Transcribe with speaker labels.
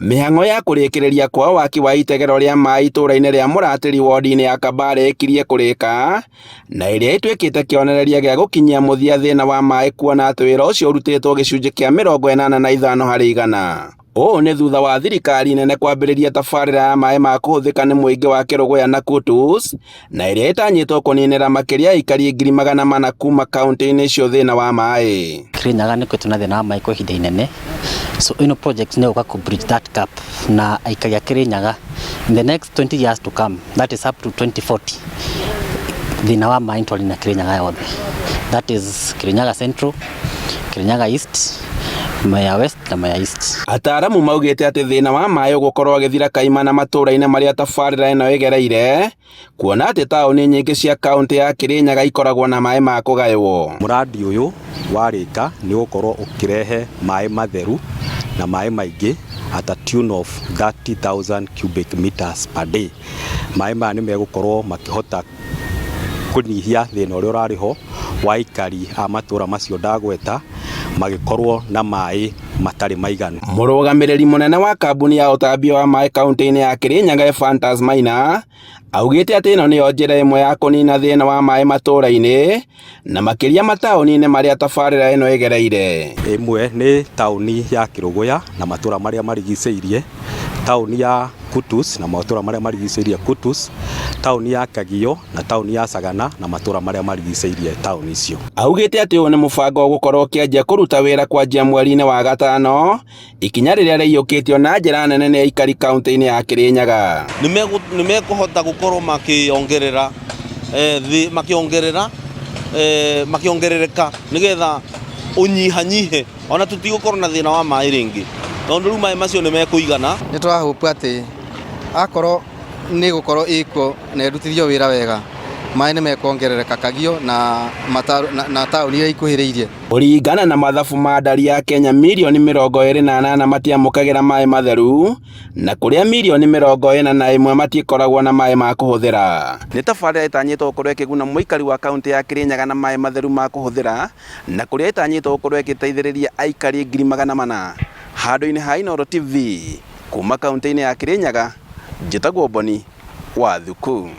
Speaker 1: Mĩhang'o ya kũrĩkĩrĩria kwa waki wa itegero rĩa maĩ itũũra-inĩ rĩa Mũratĩri wodi-inĩ ya Kabare ĩkirie kũrĩka, na ĩrĩa ĩtuĩkĩte kĩonereria gĩa gũkinyia mũthia thĩna wa maĩ kuona atĩ wĩra ũcio ũrutĩtwo gĩcunjĩ kĩa 85 harĩ igana. Ũũ nĩ thutha wa thirikari nene kwambĩrĩria tabarĩra ya maĩ ma kũhũthĩka nĩ mũingĩ wa Kĩrũgũya na Kutus, na ĩrĩa ĩtanyĩtwo kũninĩra makĩria aikari 400,000 kuma kaunti-inĩ icio thĩna wa maĩ.
Speaker 2: Kirinyaga nĩ kwĩtwo na thĩna wa maĩ kwa ihinda inene, so ĩno project nĩ gũka kũ bridge that gap na aikari a Kirinyaga in the next 20 years to come, that is up to 2040, thĩna wa maĩ nĩtwarĩ Kirinyaga yothe, that is Kirinyaga Central, Kirinyaga East, Mwea West na Mwea East.
Speaker 1: Ataaramu maugĩte atĩ thĩna wa maĩ ũgũkorwo ũgĩthira kaimana matũũra-inĩ marĩa tabarĩra ĩno ĩgereire, kuona atĩ taũni nyingĩ cia kaunti ya Kirinyaga ikoragwo na maĩ ma kũgaywo.
Speaker 3: Mũrandi ũyũ warĩka nĩ ũgũkorwo ũkĩrehe maĩ matheru na maĩ maingĩ at a tune of 30,000 cubic meters per day. Maĩ maya nĩ megũkorwo makĩhota kũnyihia thĩna ũrĩa ũrarĩ ho wa aikari a matũra macio ndagweta magĩkorwo na maĩ matarĩ maiganu.
Speaker 1: Mũrũgamĩrĩri mũnene wa kambuni ya ũtambia wa maĩ kaunti-inĩ ya Kirinyaga Ephantus Maina augĩte atĩ ĩno nĩyo njĩra ĩmwe ya kũnina thĩna wa maĩ matũra-inĩ na makĩria mataũni-inĩ marĩa tabarĩra ĩno ĩgereire.
Speaker 3: Ĩmwe nĩ taũni ya Kĩrũgũya na matũra marĩa marigicĩirie, taũni ya Kutus na matũra marĩa marigicĩirie Kutus, taũni ya Kagio na taũni ya Sagana na matũra marĩa marigicĩirie taũni icio.
Speaker 1: Augĩte atĩ ũyũ nĩ mũbango ũgũkorwo ũkĩanjia kũruta wĩra kwanjia mweri-inĩ wa gatano, ikinya rĩrĩa rĩiyũkĩtio na njĩra nene nĩ aikari kaunti-inĩ ya Kirinyaga.
Speaker 4: Nĩ mekũhota gũkorwo makĩongerera makĩongerera makĩongerereka nĩgetha ũnyihanyihe ona tũtigũkorwo na thĩna wa maĩ rĩngĩ, tondũ rĩu maĩ macio nĩ mekũigana.
Speaker 5: Nĩ tũrahope atĩ akorwo nĩ gũkorwo ĩkuo na ĩrutithio wĩra wega, maĩ nĩ mekuongerereka Kagio na taũni iria ikuhĩrĩirie.
Speaker 1: Kũringana na mathabu ma ndari ya Kenya, mirioni 28 matiamũkagĩra maĩ matheru na kũrĩa mirioni 41 matikoragwo na maĩ ma kũhũthĩra. Nĩ tabarĩra ĩtanyĩtwo gũkorwo ĩkĩguna mũikari wa kaunti ya Kirinyaga na maĩ matheru ma kũhũthĩra na kũrĩa ĩtanyĩtwo gũkorwo ĩgĩteithĩrĩria aikari 400,000. Handũ-inĩ ha Inooro TV kuma kaunti-inĩ ya Kirinyaga, njĩtagwo Boni wa Thuku.